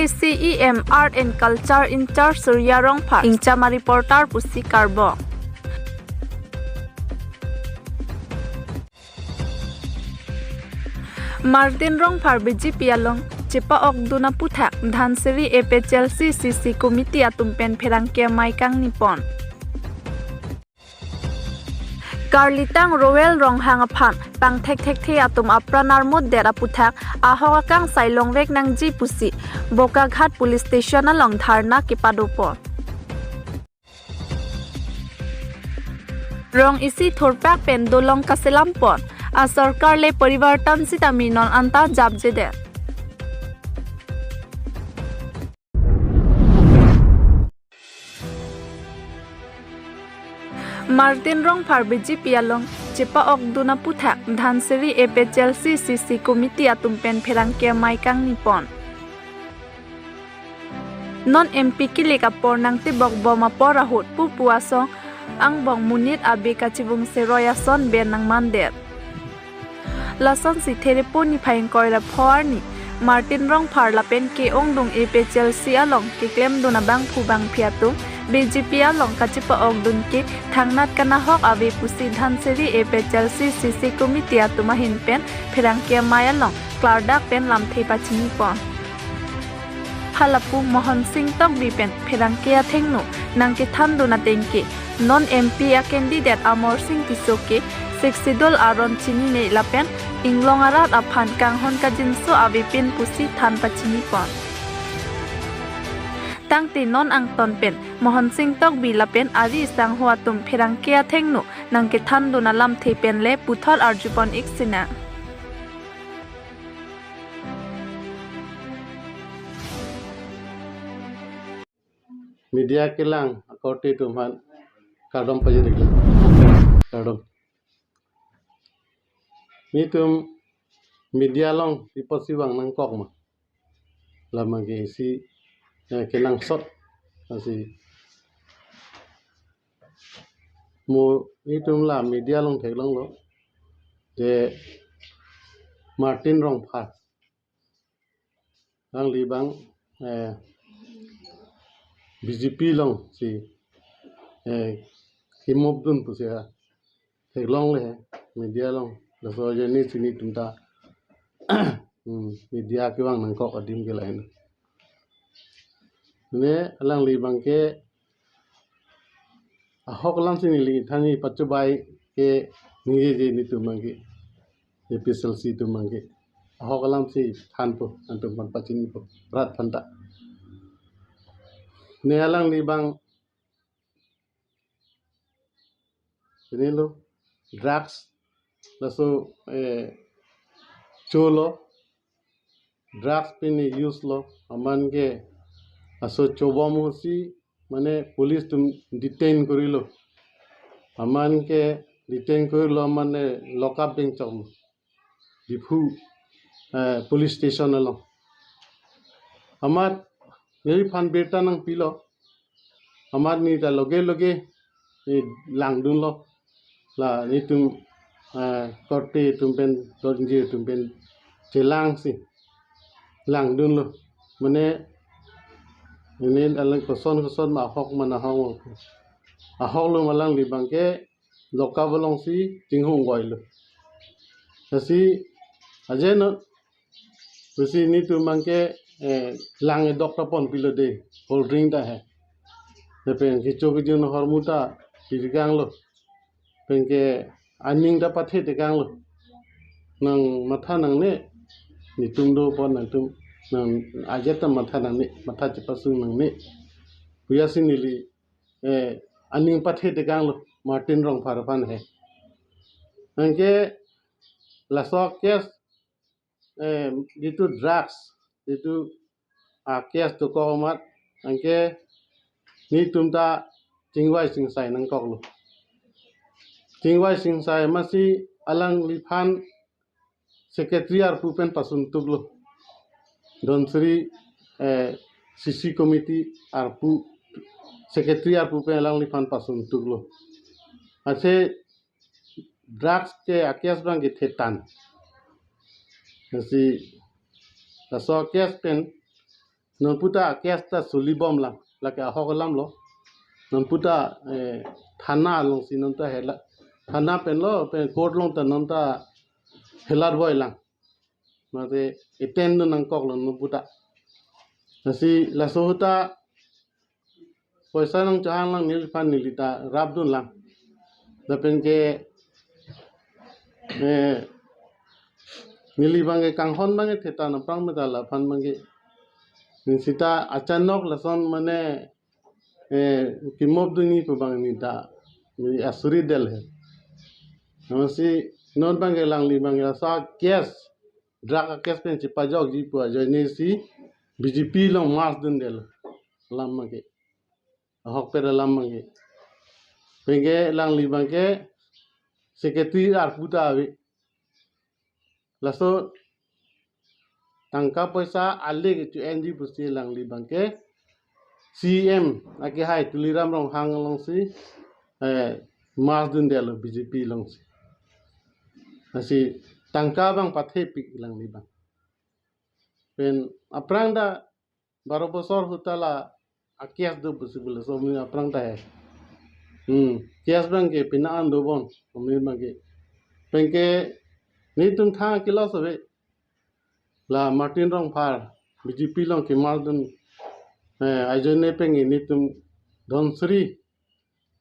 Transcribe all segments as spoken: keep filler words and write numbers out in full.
C E M Art and Culture in-charge Surya Rongphar ingcham a-reporter pusi karbong. Martin Rongphar B J P along chepa-okdun aputhak Dhansiri A P H L C C C Committee atum pen pherangke amei kangnipon. Karlitang Roel Ronghang aphan pangthekthekthe atum apran armutdet aputhak ahok akangsai longvek nangji pusi Bokaghat Police Station along dharna kepadopon. Rong isi thurpak pen dolong kaselampon asorkar le porivartan sitame non anta japjedet. Martin Rongphar B J P along chepa-okdun aputhak Dhansiri A P H L C C C Committee atum pen pherangke amei kangnipon. Non M P kilik apor nangtebokbom apor ahut pupu asong angbong monit abe kachibung seroi ason ben nangmandet. Lasonsi Therepo niphai ingkoi ra pho arni Martin Rongphar lapen ke-ongdung A P H L C along keklemdun abangphu bangphi atum B J P along kachepa-okdun ke thangnat kanahok ave pusi Dhansiri A P H L C C C Committee atum ahin pen pherangke amei along klardak pen lamthe pachinipon. Halapu Mohon Sing Tokbi pen pherangke athengno nangkethandun ateng ke non M P a-candidate Amarsing Tisso ke Sixth Schedule aron chinine lapen inglong arat aphan kanghon kajinso avepin pusi than pachinipon. Tangte non angton pen Mohon Sing Tokbi lapen ari sangho atum pherangke athengno nangkethandun alamthe pen le puthot arjupon ik sinang. Media kelang akorte atum aphan kardom pajir-iklo. Kardom. Netum media along pi apotsi vang nangkok ma? Lam abangke isi, eh, kenangsot asi. Mo netum la media along theklonglo je Martin Rongphar alangli abang, eh, B J P alongsi, eh, kemopdun pusi ha theklongle media along. Laso ajoine si netum ta, hmm, media kevang nangkok adim ke lain. Ne alangli abangke ahok alamsi neli than, ne pachobai ke ningjeje netum abangke, A P H L C atum abangke. Ahok alamsi thanpo, nangtum aphan pachinipo, rat aphan ta. Ne alangli abang chinilo, drugs, laso, eh, cholo, drugs pine use lo, aman ke laso chobom ahutsi, mane police atum detain korilo. Aman ke detain korilo, mane lock up dengchoklo Diphu, eh, police station along. Amat neliphan birta nangpilo. Amat ne ta loge loge ne langdunlo. La netum, eh, korte atum pen, dorji atum pen chelangsi langdunlo. Mane, ne alang koson koson ma ahok ma nahok ma. Ahoklo ma alangli abangke lock up alongsi chinghon goilo. Lasi ajeno, lasi netum abangke, eh, lang edok ta ponpilo de, cold drink ta he. Lapen kecho kejun ahormu ta pirkanglo. Lapen ke aning ta pathetekanglo. Nangmatha nangne, netum do pon nangtum, nang ajat ta matha nangne, matha chepasung nangne pusi neli, eh, aning pathetekanglo Martin Rongphar aphan he. Anke laso case, eh, jitu drugs, jitu a-case dokok amat, anke netum ta chingvai chingsai nangkoklo. Chingvai chingsai amatsi alangliphan secretary arpu pen pasuntuklo. Dhansiri, eh, C C committee arpu, secretary arpu pen alangliphan pasuntuklo. Athe drugs ke a-case abangke thetan. Lasi laso case pen Non puta case ta suli bom lang, lake ahok alam lo. Non puta, eh, thana along si non ta hela, thana pen lo, pen court along ta non ta helar boi lang. Mate iten dun nangkok lo non puta. Lasi laso ahut ta poisa nangchohang lang neliphan, neli ta rap dun lang. Lapen ke, eh, neli abang ke kanghon abang ke theta na prang meta laphan abang ke. Neli sita achanok lason mane, eh, kimop dunji pu abang neli ta, neli asuri del he. Amatsi non abang ke alangli abang ke laso case, drug a case pen chipajokji pu ajoine si B J P along march dun del alam abang ke. Ahokpet alam abang ke. Pen ke alangli abang ke secretary arpu ta ave. Laso tangka poisa ale kecho-enji pusi alangli abang ke C E M akehai Tuliram Ronghang along si, eh, march dun del lo B J P along si. Lasi tangka abang pathepik alangli abang. Pen aphrang ta baro bosor ahut ta la a case do pusi pu laso amonit aphrang ta he. Hmm, case abang ke pina an do bon, amonit abang ke. Pen ke netum thang kelos ave. La Martin Rongphar B J P along kemarch dun, eh, ajoine pen ke netum Dhansiri,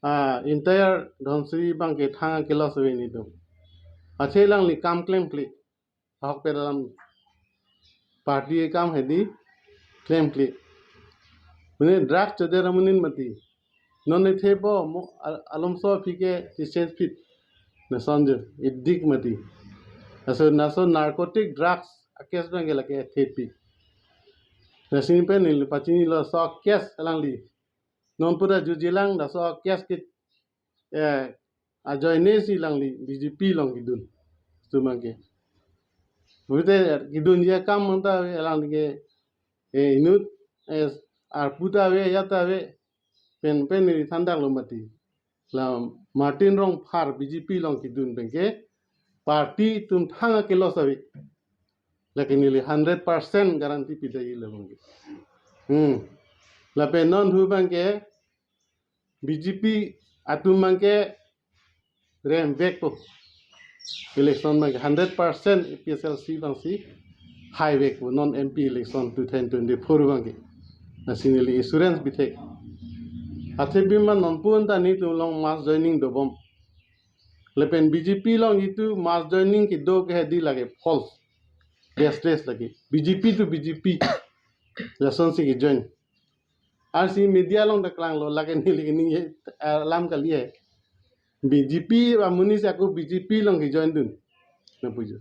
ah, entire Dhansiri abang ke thang kelos ave netum. Athe alangli kam klemkle. Ahokpet alam, party akam hedi klemkle. Mane drug choder amonit mati. Non ethe bo mo al-, alomso aphi ke ti change phit. Lason jo, edik mati. Laso, laso narcotic drugs a case abang ke lake thepik. Lasi pen neli pachinilo laso case alangli. Non puta juji lang, laso case ke, eh, ajoine si alangli B J P along kedun. Itum abang ke. Pulote kedunji akam abang ta ave, alangli ke, eh, inut, eh, arpu ta ave, ya ta ave, pen pen neli thandaklo mati. La Martin Rongphar B J P along kedun pen ke party atum thang kelos ave. Lake neli hundred percent guarantee pidai lo abang ke. Hmm. Lapen non hu abang ke B J P atum abang ke rem vekpo. Election abang ke hundred percent A P H L C abang si hai vekpo non M P election two thousand twenty-four abang ke. Lasi neli assurance bithek. Athe bima non pu an ta netum along mass joining dobom. Lapen B J P along itum mass joining kedo ke hedi lake false. Baseless lake. B J P to B J P. Lason si kejoin. Arsi media along ta klanglo, lake neli ningje, eh, alam kali he. B J P amonit si ako B J P along kejoin dun. Nangpujo.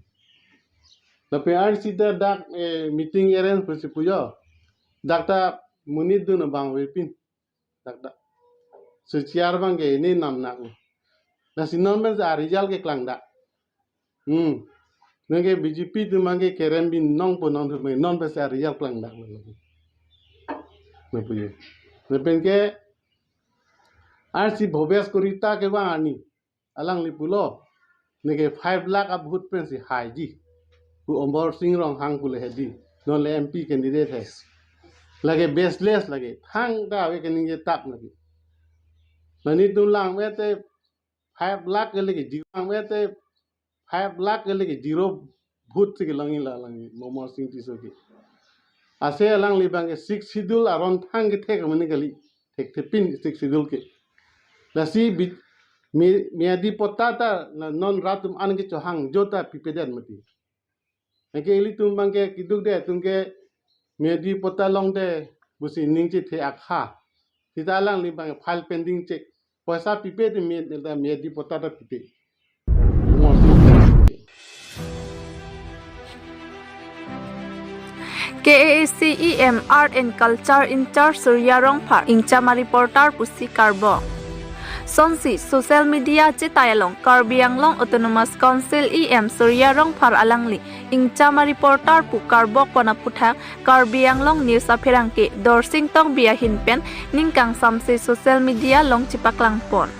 Lapen arsi ta dak, eh, meeting arrange pusi pujo. Dak ta monit dun abang avepin. Dak dak. So chair abang ke ne namnaklo. Lasi non pen si a result ke klangdak. Hmm. Nangke B J P atum abang ke kerem binong po non atum abang, non pen si a result klangdak lo. Nangpuji. Lapen ke arsi Bhobesh Karita kevang arni, alangli pulo, neke five lakh a vote pen si haiji pu Amarsing Ronghang pu le hedi. Non le M P candidate he. Lake baseless lake. Thangta ave kaningje tap lake. La netum langme te five lakh ke lake zero, langme te five lakh ke lake zero vote si kelangji la langji Amarsing Tisso ke. Ase alangli abang ke Sixth Schedule aron thang kethek mane kali. Thekthepin Sixth Schedule ke. Lasi bi-, mi-, miyadi patta ta na non rat atum an kechohangjo ta pipedet mati. Anke ilitum abang ke keduk de atum ke miyadi patta longde pusi ning chethe akha. Sita alangli abang file pending chek. Poisa pipe te mi-, miyadi patta ta pipe. K A A C E M Art and Culture in-charge Surya Rongphar ingchama reporter pusi karbok. Sonsi social media chetai along Karbi Anglong Autonomous Council E M Surya Rongphar alangli ingchama reporter pu karbok pon aphuthak Karbi Anglong News apherangke Dorsing Tokbi ahin pen ningkang samse social media along chipaklangpon.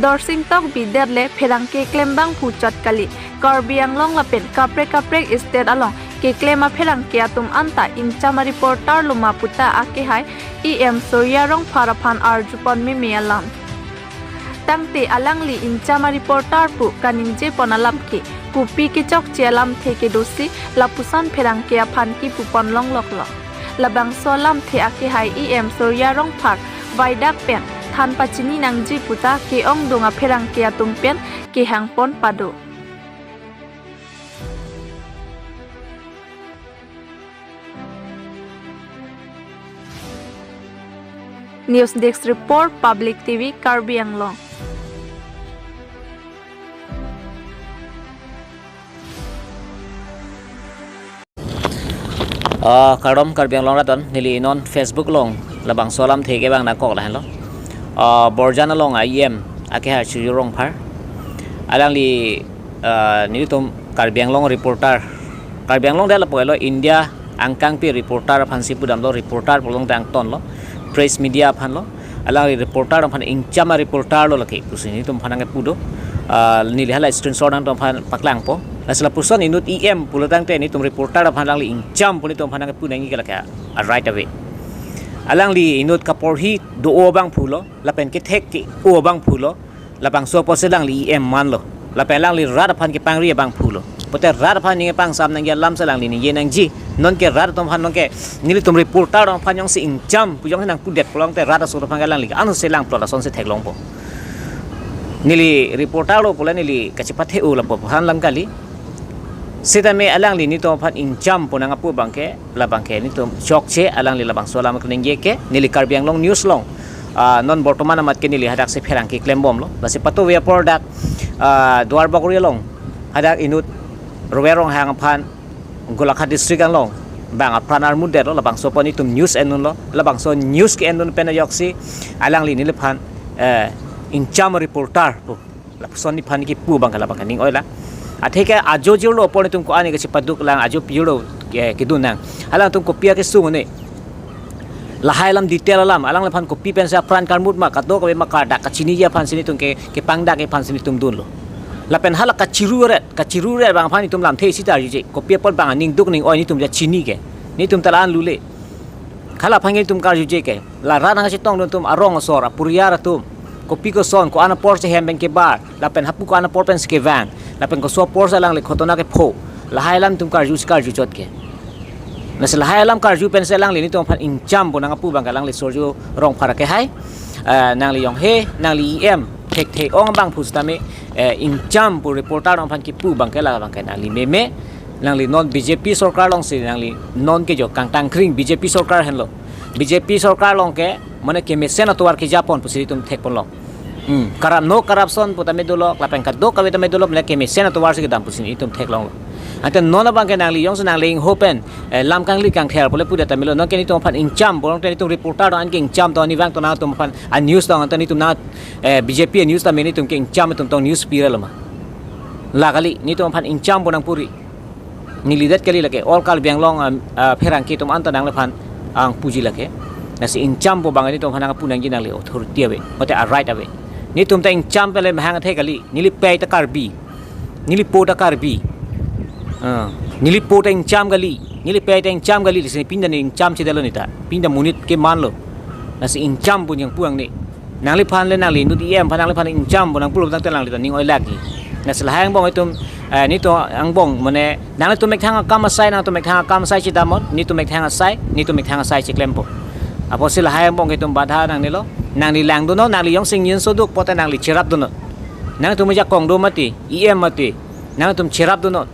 Dorsing Tokbi derle pherangke klembang phuchot kali, Karbi Anglong lapen kaprek kaprek state along keklem apherangke atum anta ingcham a-reporter lo ma puta akehai E M Surjya Rongphar aphan arjupon meme alam. Tangte alangli ingcham a-reporter pu kaningjepon alam ke kopi kechokche alamthe kedosi lapuson pherangke aphan kipupon longloklo. Labangso alamthe akehai E M Surjya Rongphar vaidak pen than pachini nangji puta ke-ongdung apherangke atum pen kehangpon pado. News Desk Report, Public T V, Karbi Anglong. Ah, kardom Karbi Anglong rat-an, neli non Facebook along labangso alamthe ke bang nangkok lahenlo. Ah, Borjan along a-E M akehai Surjya Rongphar, alangli, ah, nelitum Karbi Anglong reporter, Karbi Anglong det lapu helo, India angkangpi reporter aphansi pudamlo, reporter pu along tangtonlo, press media aphanlo. Alangli reporter aphan ingcham a-reporter lo lake pusi nelitum aphan nangkepu do. Ah, neli hala screenshot nangtum aphan paklangpo. Lasi lapuson inut E M pulo tangte nelitum reporter aphan alangli ingcham pu nelitum aphan nangkepu nangji ke lake a-right ave. Alangli inut kaporhi do-o abangphulo, lapen kethek ke-o abangphulo, labangso apotsi alangli E M manlo. Lapen alangli rat aphan kepangri abangphulo. Pote rat aphan ning pangsam nangji alam si alangli ningje nangji. Nonke rat atum aphan, nonke nelitum reporter atum aphan jongsi ingcham pu jongsi nangpudet pulo tangte rat aso atum aphan ke alangli ano si langplot asonsi theklongpo. Neli reporter lo pule neli kachepathe-o lapu aphan alam kali. Sitame alangli nelitum aphan ingcham pu nangpu abangke, labangke nelitum chokche, alangli labangso alam keningje ke, neli Karbi Anglong News along, ah, non bortoman amat ke neli hadaksi pherangke klembomlo. Lasi patuve apor dak, ah, Duar Bagori along hadak inut Rowel Ronghang aphan Golaghat district along bang apran armutdetlo, labangso apot nelitum news endunlo, labangso news ke-endun pen ajoksi alangli neliphan, eh, ingcham reporter pu lapuson neliphan kipu abangke labangke ning oila. Atheke ajo jirlo apor nelitum ko-an ke chepaduk lang, ajo pijirlo ke, kedun nang. Alangtum kopi akesung ne. Lahai alam detail alam, alangliphan kopi pensi apran karmut ma, kadokave ma, kardak kachiniji aphansi nelitum ke, kepangdak aphansi nelitum dunlo. Lapen hala kachiruret, kachiruret abang aphan nelitum lamthe isi ta arjuje. Kopi apot bang aning duk ning oi nelitum ja chini ke. Nelitum ta la-an lule. Hala aphan nelitum karjuje ke. La rat nangkachetongdun atum, arong asor, apuriar atum. Kopi koson, ko-an apor si hem pen kebar, lapen hapu ko-an apor pensi kevang, lapen koso apor si alangli khotona kepho. Lahai alam nelitum karju si karjuchot ke. Lasi lahai alam karju pensi alangli nelitum aphan ingcham pu nangpu abangke alangli Surjya Rongphar akehai. Eh, nangli jong he, nangli E M, thekthe-ong abangphu sitame, eh, ingcham pu reporter atum aphan kipu abangke labangke nangli meme, nangli non B J P sorkar alongsi nangli nonke jo kangtangkring B J P sorkar henlo. B J P sorkar along ke, mane kemesen atovar kejapon pusi nelitum thekponlo. Hmm, karap no corruption pu tame dolok, lapen kadokave tame dolok, mane kemesen atovar si kedam pusi nelitum theklonglo. Ante non abangke nangli jongsi nangli ingho pen, eh, lam kangli kangther pule pudet tame lo, nonke nelitum aphan ingcham, bolong te nelitum reporter do anke ingcham do, nivang to nangtum aphan a-news do, ante nelitum nang, eh, B J P a-news tame nelitum ke ingcham, nelitum tong news pira lo ma. La kali, nelitum aphan ingcham pu nangpuri. Neli det kali lake, all Karbi Anglong, um, uh, pherangke atum anta nangliphan nangpuji lake. Lasi ingcham pu abang nelitum aphan nangpu nangji, nangli authority ave, mate a-right ave. Nelitum ta ingcham pele mahang athe kali, neli pei ta Karbi. Neli po ta Karbi. Ah, neli po ta ingcham kali, neli pei ta ingcham kali, lasi pini ta ne ingchamchedetlo ne ta. Pini ta monit kemanlo. Lasi ingcham pu nangpu ang ne. Nangliphan le nangli inut E M aphan nangliphan ingcham pu nangpulo tangte nangli ta ning oilakji. Lasi lahai angbong itum, eh, nelitum angbong mane nanglitum methang akam asai, nangtum methang akam asai chedamnon, nelitum methang asai, nelitum methang asai cheklempo. Apotsi lahai angbong itum badha nangnelo, nangli langdunnon, nangli jongsi ingyin soduk pote nangli cherapdunnon. Nangtum jakong do mati, E M mati, nangtum cherapdunnon.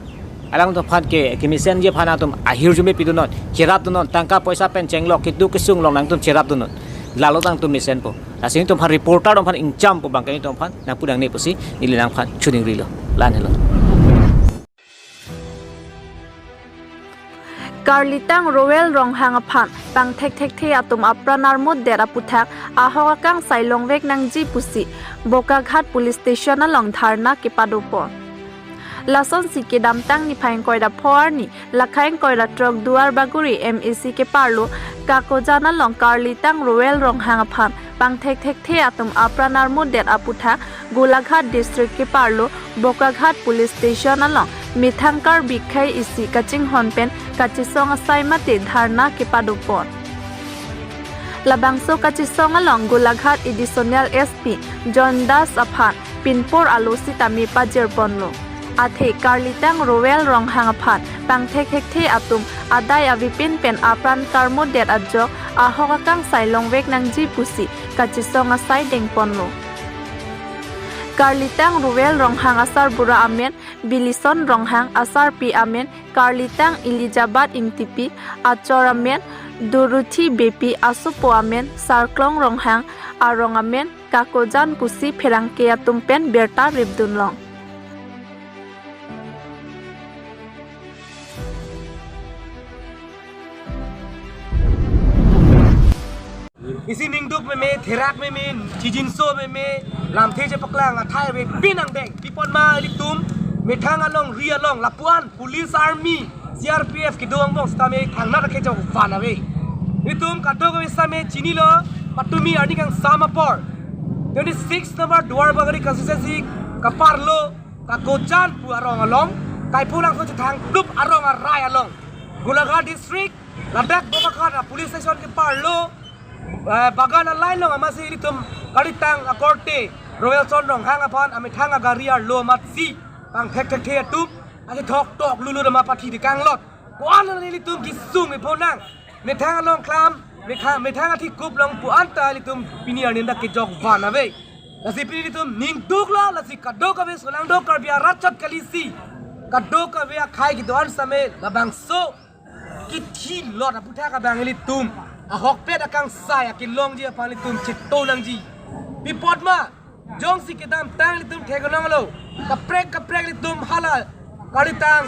Alangtum aphan ke, kemesenji aphan nangtum ahirjume pidunnon, cherapdunnon, tangka poisa pen chenglok, keduk kesung along nangtum cherapdunnon. Lalo nangtum mesenpo. Lasi nelitum aphan reporter atum aphan ingcham pu abangke nelitum aphan nangpu nangne pusi neli nangphan choningrilo. La-an helo. Karlitang Rowel Ronghang aphan pangthekthekthe atum apran armutdet aputhak ahok akangsai longvek nangji pusi Bokaghat Police Station along dharna kepadopon. Lasonsi kedamtang niphai ingkoi ra pho arni, lakhai ingkoi ra throk Duar Bagori M A C keparlo Kakojan along Karlitang Rowel Ronghang aphan pangthekthekthe atum apran armutdet aputhak Golaghat District keparlo Bokaghat Police Station along methang Karbi khei isi kachinghon pen kachesong asai mate dharna kepadopon. Labangso kachesong along Golaghat Additional S P John Das aphan pinpor alo sitame pajirponlo. Athe karlitang Roel Ronghang aphan pangthek thekthe atum adai avepin pen apran karmodet ajok ahok akangsai longvek nangji pusi kachesong asai dengponlo. Karlitang Roel Ronghang asarbura amen Bilison Ronghang, asarpi amen karlitang Elizabeth Ingtipi, achor amen Dorothy Beypi, asopo amen Sarklong Ronghang, arong amen Kakojan pusi pherangke atum pen birta ripdunlong. Isi ningduk meme, therak meme, chijinso meme, lamthe chepaklang athai avepin angdeng. Pi apot ma ilitum methang along, ri along, lapu-an police, army, C R P F kedo angbong sitame thangnat akejok van ave. Ilitum kadokave sitame chinilo, patumi arni kangsam apor twenty-six number Duarbagori constituency kaparlo Kakojan pu arong along, Kaipulangso chethangdup arong arai along, Golaghat district, ladak Bokakhat a police station keparlo, eh, Bagan a-line along amatsi ilitum karlitang akorte Roelson Ronghang aphan amethang agari arlo amatsi pangthek thekthe atum akethok tok lulu nama pathi dikanglot. Ko-an nelitum kesung eponang. Methang along klam, mekha-, methang athikup along pu-an ta ilitum pini arni dak kejok van ave. Lasi pini ilitum ningduklo, lasi kadokave solangdo Karbi arat chot kalisi, kadokave akhei kedo-an sitame labangso kethilot aputhak abang ilitum ahokpet akangsai akelongji aphan ilitum chetonangji. Pi apot ma, jongsi kedamtang ilitum theklonglo, kaprek kaprek ilitum hala karlitang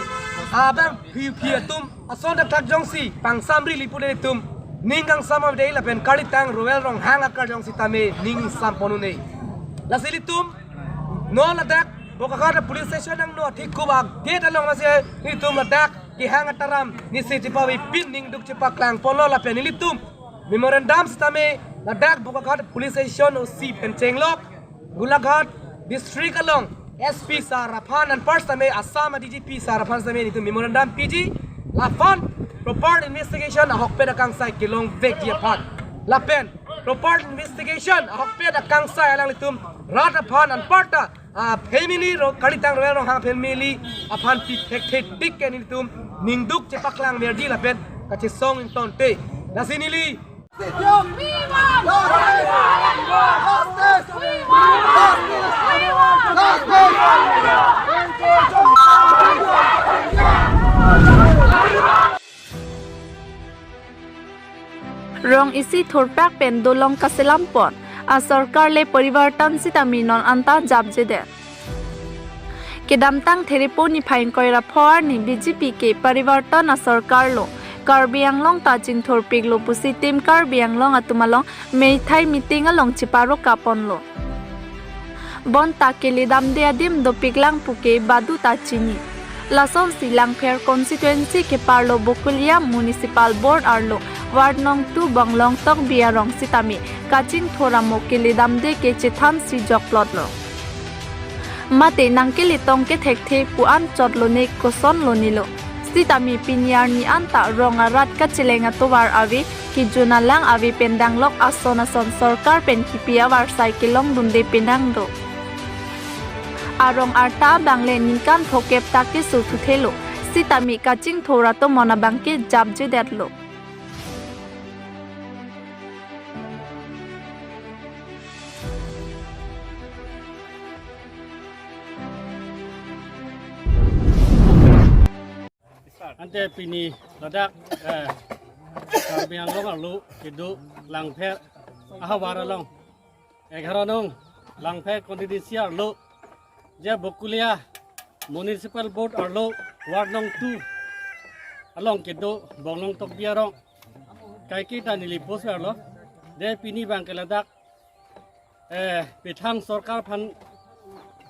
abang phi phi atum ason thakthak jongsi pangsamri lipu de ilitum ning kangsam ave de lapen karlitang Roel Ronghang akar jongsi tame ning sampon un-e. Lasi ilitum non ladak Bokakhat police station angno athikup a-gate along amatsi ilitum ladak kehang ataram nisi chepavepin ningduk chepaklangponlo lapen ilitum memorandum sitame ladak Bokakhat police station O C pen chenglok, Golaghat district along S P sir aphan anpar sitame, Assam a D G P sir aphan sitame nelitum memorandum piji, laphan proper investigation ahokpet akangsai kelongvekji aphan. Lapen proper investigation ahokpet akangsai alanglitum rat aphan anparta a family ro, karlitang Roel Ronghang family aphan pi thekthe tik ke nelitum ningduk chepaklang verji lapen kachesong ingtonte. Lasi neli Rong isi thurpak pen dolong kaselampon, asorkar le porivartan sitame non anta japjedet. Kedamtang Therepo niphai ingkoi ra pho arni B J P ke porivartan asorkar lo, Karbi Anglong ta chingthurpiklo pusi Team Karbi Anglong atum along meithai meeting along cheparokaponlo. Bonta keledamde adim dopiklang puke badu ta chini. Lasonsi Langpher constituency keparlo Bokulia Municipal Board arlo Ward nong two Bonglong Tokbi arong sitame kachingthur amo keledamde ke chethansi jokplotlo. Mate nangkeletong kethekthe pu-an chotlo ne kosonlo nelo. Sitame pini arni anta rong arat kacheleng atovar ave, kejun alang ave pen danglok ason ason sorkar pen kipi avarsai kelongdunde penang do. Arong arta abang le ningkan phokep ta keso thuthelo. Sitame kachingthur atomon abang ke japjedetlo. Ante pini ladak, eh, Karbi Anglong arlo kedo Langpher ahavar along, egharo nong Langpher constituency arlo, je Bokulia Municipal Board arlo Ward nong two along kedo Bonglong Tokbi arong kaike ta neli post arlo. De pini abang ke ladak, eh, pithang sorkar aphan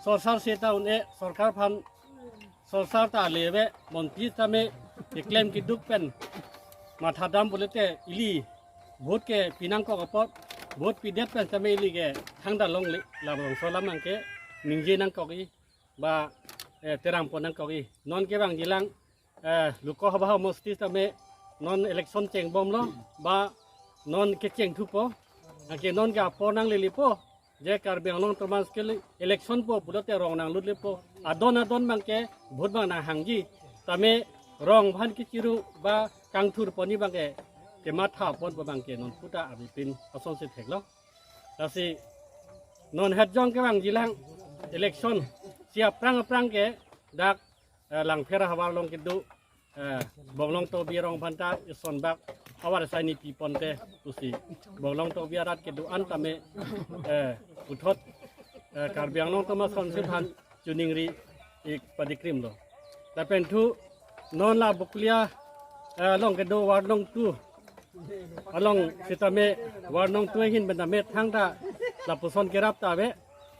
sorsar seta un-e, sorkar aphan sorsar ta ale ave, montri tame keklem keduk pen mathadam pulote ili vote ke pinangkok apot, vote pidet pen tame ili ke thangta longle, labangso alam abang ke ningje nangkok-i. Ba eh, terang pon nangkok-i. Non kevangjilang, eh, Lok Sabha homosti tame non election chengbomlo, ba non kecheng thupo, anke non ke apor nanglelepo, je Karbi Anglong Autonomous Council election po pulote rong nanglutlepo, adon adon abangke vote abang nanghangji, tame rong aphan kechiru ba kangthur ponji abangke kematha ponpo abangke non puta abipin asonsi theklong. Lasi non het jong kevangjilang election si aphrang aphrang ke dak, eh, Langpher ahavar along kedo, eh, Bonglong Tokbi arong aphanta ison bak ahavar asai ni pi ponte pusi Bonglong Tokbi arat kedo-an tame, eh, puthot, eh, Karbi Anglong Autonomous Council aphan choningri-ik padikrimlo. Lapen thu non la Bokolia, eh, along kedo ward nong two along sitame ward nong two ahin pen tame thangta lapuson kerap ta ave,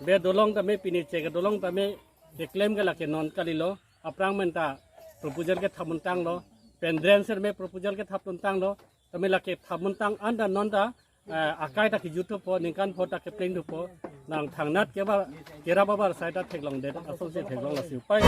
be dolong tame pini che kedolong tame keklem ke lake non kalilo, aphrang pen ta proposal kethap montanglo, pen drain sir me proposal kethap montanglo, tame lake thap montang anta non ta, eh, akai ta kejutpo, ningkan pho ta kepleng thupo, nang thangnat keba kerap ahavar asai ta theklongdet asonsi theklong, lasi upai.